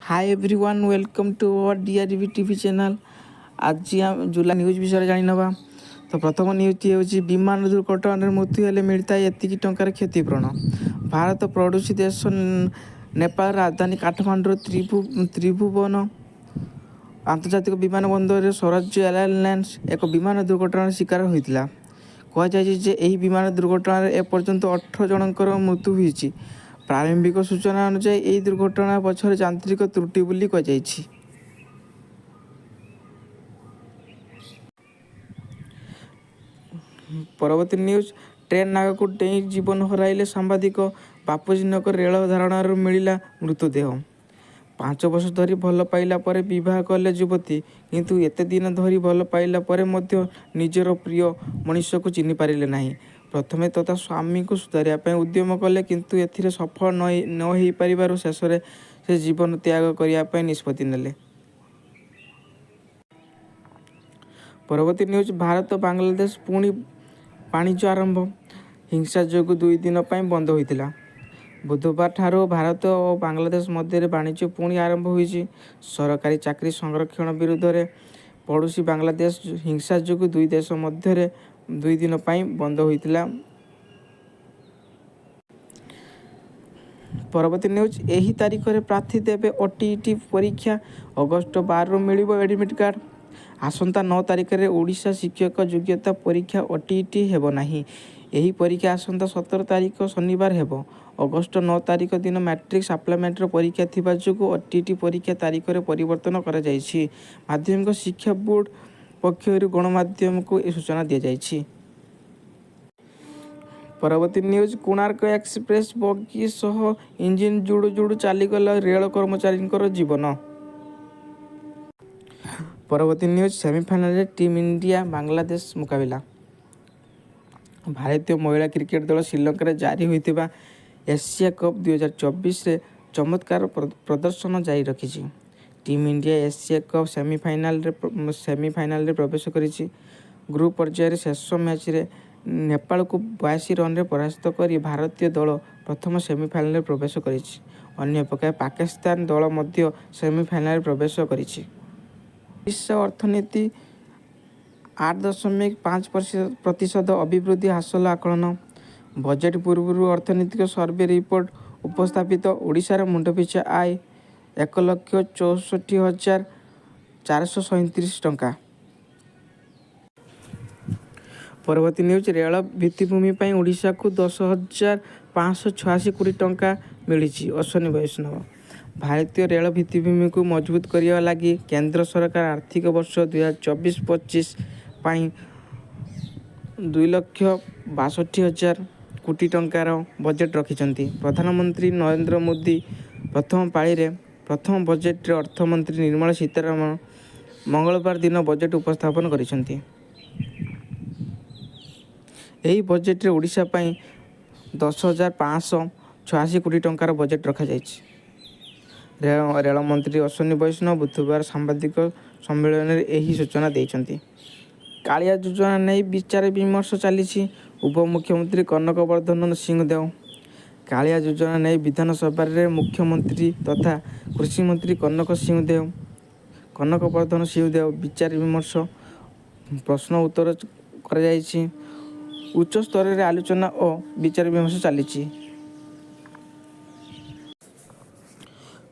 Hi everyone, welcome to our DRB TV channel. ଆଜି ଆମେ July news ବିଷୟରେ ଜାଣିନେବା। ତ ପ୍ରଥମ ନ୍ୟୁଜ୍ଟି ହେଉଛି, ବିମାନ ଦୁର୍ଘଟଣାରେ ମୃତ୍ୟୁ ହେଲେ ମିଳିଥାଏ ଏତିକି ଟଙ୍କାର କ୍ଷତିପୂରଣ। ଭାରତ ପଡ଼ୋଶୀ ଦେଶ ନେପାଳ ରାଜଧାନୀ କାଠମାଣ୍ଡୁର ତ୍ରିଭୁବନ ଆନ୍ତର୍ଜାତିକ ବିମାନ ବନ୍ଦରରେ ସ୍ୱରାଜ୍ୟ ଏୟାରଲାଇନ୍ସ ଏକ ବିମାନ ଦୁର୍ଘଟଣାର ଶିକାର ହୋଇଥିଲା। କୁହାଯାଇଛି ଯେ ଏହି ବିମାନ ଦୁର୍ଘଟଣାରେ ଏପର୍ଯ୍ୟନ୍ତ 18 ଜଣଙ୍କର ମୃତ୍ୟୁ ହୋଇଛି। ପ୍ରାରମ୍ଭିକ ସୂଚନା ଅନୁଯାୟୀ, ଏହି ଦୁର୍ଘଟଣା ପଛରେ ଯାନ୍ତ୍ରିକ ତ୍ରୁଟି ବୋଲି କୁହାଯାଇଛି। ପରବର୍ତ୍ତୀ ନ୍ୟୁଜ୍, ଟ୍ରେନ୍ ଆଗକୁ ଡେଇଁ ଜୀବନ ହରାଇଲେ ସାମ୍ବାଦିକ, ବାପୁଜୀ ନଗର ରେଳ ଧାରଣାରୁ ମିଳିଲା ମୃତଦେହ। 5 ବର୍ଷ ଧରି ଭଲ ପାଇଲା ପରେ ବିବାହ କଲେ ଯୁବତୀ। କିନ୍ତୁ ଏତେ ଦିନ ଧରି ଭଲ ପାଇଲା ପରେ ମଧ୍ୟ ନିଜର ପ୍ରିୟ ମଣିଷକୁ ଚିହ୍ନି ପାରିଲେ ନାହିଁ। ପ୍ରଥମେ ତ ତା ସ୍ୱାମୀଙ୍କୁ ସୁଧାରିବା ପାଇଁ ଉଦ୍ୟମ କଲେ, କିନ୍ତୁ ଏଥିରେ ସଫଳ ନ ହୋଇପାରିବାରୁ ଶେଷରେ ସେ ଜୀବନ ତ୍ୟାଗ କରିବା ପାଇଁ ନିଷ୍ପତ୍ତି ନେଲେ। ପରବର୍ତ୍ତୀ ନ୍ୟୁଜ୍, ଭାରତ ବାଂଲାଦେଶ ପୁଣି ବାଣିଜ୍ୟ ଆରମ୍ଭ। ହିଂସା ଯୋଗୁଁ 2 ଦିନ ପାଇଁ ବନ୍ଦ ହୋଇଥିଲା। ବୁଧବାର ଠାରୁ ଭାରତ ଓ ବାଂଲାଦେଶ ମଧ୍ୟରେ ବାଣିଜ୍ୟ ପୁଣି ଆରମ୍ଭ ହୋଇଛି। ସରକାରୀ ଚାକିରି ସଂରକ୍ଷଣ ବିରୁଦ୍ଧରେ ପଡ଼ୋଶୀ ବାଂଲାଦେଶ ହିଂସା ଯୋଗୁଁ ଦୁଇ ଦେଶ ମଧ୍ୟରେ 2 ଦିନ ପାଇଁ ବନ୍ଦ ହୋଇଥିଲା। ପରବର୍ତ୍ତୀ ନ୍ୟୁଜ୍, ଏହି ତାରିଖରେ ପ୍ରାର୍ଥୀ ଦେବେ ଓଟିଇଟି ପରୀକ୍ଷା, ଅଗଷ୍ଟ 12ରୁ ମିଳିବ ଆଡମିଟ୍ କାର୍ଡ଼। ଆସନ୍ତା 9 ତାରିଖରେ ଓଡ଼ିଶା ଶିକ୍ଷକ ଯୋଗ୍ୟତା ପରୀକ୍ଷା ଓଟିଇଟି ହେବ ନାହିଁ। ଏହି ପରୀକ୍ଷା ଆସନ୍ତା 17 ତାରିଖ ଶନିବାର ହେବ। ଅଗଷ୍ଟ 9 ତାରିଖ ଦିନ ମାଟ୍ରିକ ସପ୍ଲିମେଣ୍ଟାରୀ ପରୀକ୍ଷା ଥିବା ଯୋଗୁଁ ଓଟିଇଟି ପରୀକ୍ଷା ତାରିଖରେ ପରିବର୍ତ୍ତନ କରାଯାଇଛି। ମାଧ୍ୟମିକ ଶିକ୍ଷା ବୋର୍ଡ଼ ପକ୍ଷରୁ ଗଣମାଧ୍ୟମକୁ ଏହି ସୂଚନା ଦିଆଯାଇଛି। ପରବର୍ତ୍ତୀ ନ୍ୟୁଜ୍, କୋଣାର୍କ ଏକ୍ସପ୍ରେସ୍ ବଗି ସହ ଇଞ୍ଜିନ୍ ଯୋଡୁ ଯୋଡୁ ଚାଲିଗଲା ରେଳ କର୍ମଚାରୀଙ୍କର ଜୀବନ। ପରବର୍ତ୍ତୀ ନ୍ୟୁଜ୍, ସେମିଫାଇନାଲରେ ଟିମ୍ ଇଣ୍ଡିଆ ବାଂଲାଦେଶ ମୁକାବିଲା। ଭାରତୀୟ ମହିଳା କ୍ରିକେଟ୍ ଦଳ ଶ୍ରୀଲଙ୍କାରେ ଜାରି ହୋଇଥିବା ଏସିଆ କପ୍ 2024ରେ ଚମତ୍କାର ପ୍ରଦର୍ଶନ ଜାରି ରଖିଛି। ଟିମ୍ ଇଣ୍ଡିଆ ଏସିଆ କପ୍ ସେମିଫାଇନାଲରେ ପ୍ରବେଶ କରିଛି। ଗ୍ରୁପ୍ ପର୍ଯ୍ୟାୟରେ ଶେଷ ମ୍ୟାଚ୍ରେ ନେପାଳକୁ 82 ରନରେ ପରାସ୍ତ କରି ଭାରତୀୟ ଦଳ ପ୍ରଥମ ସେମିଫାଇନାଲରେ ପ୍ରବେଶ କରିଛି। ଅନ୍ୟପକ୍ଷରେ ପାକିସ୍ତାନ ଦଳ ମଧ୍ୟ ସେମିଫାଇନାଲରେ ପ୍ରବେଶ କରିଛି। ଓଡ଼ିଶା ଅର୍ଥନୀତି 8.5% ଅଭିବୃଦ୍ଧି ହାସଲ ଆକଳନ। ବଜେଟ୍ ପୂର୍ବରୁ ଅର୍ଥନୈତିକ ସର୍ଭେ ରିପୋର୍ଟ ଉପସ୍ଥାପିତ। ଓଡ଼ିଶାର ମୁଣ୍ଡପିଛା ଆୟ 1,64,437 ଟଙ୍କା। ପରବର୍ତ୍ତୀ ନ୍ୟୁଜ୍, ରେଳ ଭିତ୍ତିଭୂମି ପାଇଁ ଓଡ଼ିଶାକୁ 10,586 କୋଟି ଟଙ୍କା ମିଳିଛି, ଅଶ୍ୱିନୀ ବୈଷ୍ଣବ। ଭାରତୀୟ ରେଳ ଭିତ୍ତିଭୂମିକୁ ମଜବୁତ କରିବା ଲାଗି କେନ୍ଦ୍ର ସରକାର ଆର୍ଥିକ ବର୍ଷ 2024-25 ପାଇଁ 2,62,000 କୋଟି ଟଙ୍କାର ବଜେଟ୍ ରଖିଛନ୍ତି। ପ୍ରଧାନମନ୍ତ୍ରୀ ନରେନ୍ଦ୍ର ମୋଦି ପ୍ରଥମ ପାଳିରେ ପ୍ରଥମ ବଜେଟ୍ରେ ଅର୍ଥମନ୍ତ୍ରୀ ନିର୍ମଳା ସୀତାରମଣ ମଙ୍ଗଳବାର ଦିନ ବଜେଟ୍ ଉପସ୍ଥାପନ କରିଛନ୍ତି। ଏହି ବଜେଟ୍ରେ ଓଡ଼ିଶା ପାଇଁ 10,586 କୋଟି ଟଙ୍କାର ବଜେଟ୍ ରଖାଯାଇଛି। ରେଳମନ୍ତ୍ରୀ ଅଶ୍ୱିନୀ ବୈଷ୍ଣବ ବୁଧବାର ସାମ୍ବାଦିକ ସମ୍ମିଳନୀରେ ଏହି ସୂଚନା ଦେଇଛନ୍ତି। କାଳିଆ ଯୋଜନା ନେଇ ବିଚାର ବିମର୍ଶ ଚାଲିଛି, ଉପମୁଖ୍ୟମନ୍ତ୍ରୀ କନକ ବର୍ଦ୍ଧନ ସିଂହଦେଓ। କାଳିଆ ଯୋଜନା ନେଇ ବିଧାନସଭାରେ ମୁଖ୍ୟମନ୍ତ୍ରୀ ତଥା କୃଷିମନ୍ତ୍ରୀ କନକ ବର୍ଦ୍ଧନ ସିଂହଦେଓ ବିଚାର ବିମର୍ଶ ପ୍ରଶ୍ନ ଉତ୍ତର କରାଯାଇଛି। ଉଚ୍ଚ ସ୍ତରରେ ଆଲୋଚନା ଓ ବିଚାର ବିମର୍ଶ ଚାଲିଛି।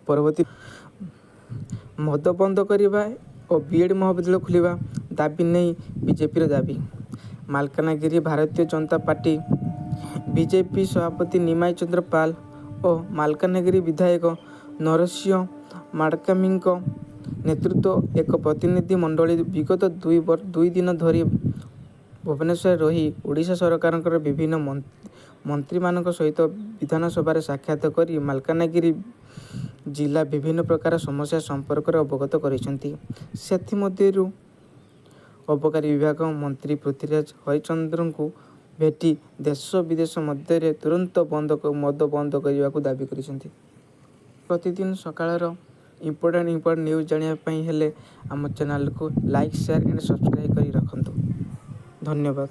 ପରବର୍ତ୍ତୀ, ମଦ ବନ୍ଦ କରିବା ଓ ବିଏଡ୍ ମହାବିଦ୍ୟାଳୟ ଖୋଲିବା ଦାବି ନେଇ ବିଜେପିର ଦାବି। ମାଲକାନଗିରି ଭାରତୀୟ ଜନତା ପାର୍ଟି ବିଜେପି ସଭାପତି ନିମାଇଁ ଚନ୍ଦ୍ର ପାଲ ଓ ମାଲକାନଗିରି ବିଧାୟକ ନରସିଂହ ମାଡକାମିଙ୍କ ନେତୃତ୍ୱ ଏକ ପ୍ରତିନିଧି ମଣ୍ଡଳୀ ବିଗତ 2 ଦିନ ଧରି ଭୁବନେଶ୍ୱରରେ ରହି ଓଡ଼ିଶା ସରକାରଙ୍କର ବିଭିନ୍ନ ମନ୍ତ୍ରୀମାନଙ୍କ ସହିତ ବିଧାନସଭାରେ ସାକ୍ଷାତ କରି ମାଲକାନଗିରି ଜିଲ୍ଲା ବିଭିନ୍ନ ପ୍ରକାର ସମସ୍ୟା ସମ୍ପର୍କରେ ଅବଗତ କରିଛନ୍ତି। ସେଥିମଧ୍ୟରୁ ଅବକାରୀ ବିଭାଗ ମନ୍ତ୍ରୀ ପୃଥ୍ୱୀରାଜ ହରିଚନ୍ଦନଙ୍କୁ ଭେଟି ଦେଶ ବିଦେଶ ମଧ୍ୟରେ ତୁରନ୍ତ ମଦ ବନ୍ଦ କରିବାକୁ ଦାବି କରିଛନ୍ତି। ପ୍ରତିଦିନ ସକାଳର ଇମ୍ପୋର୍ଟାଣ୍ଟ ଇମ୍ପୋର୍ଟାଣ୍ଟ ନ୍ୟୁଜ୍ ଜାଣିବା ପାଇଁ ହେଲେ ଆମ ଚ୍ୟାନେଲକୁ ଲାଇକ୍, ସେୟାର ଆଣ୍ଡ ସବସ୍କ୍ରାଇବ୍ କରି ରଖନ୍ତୁ। ଧନ୍ୟବାଦ।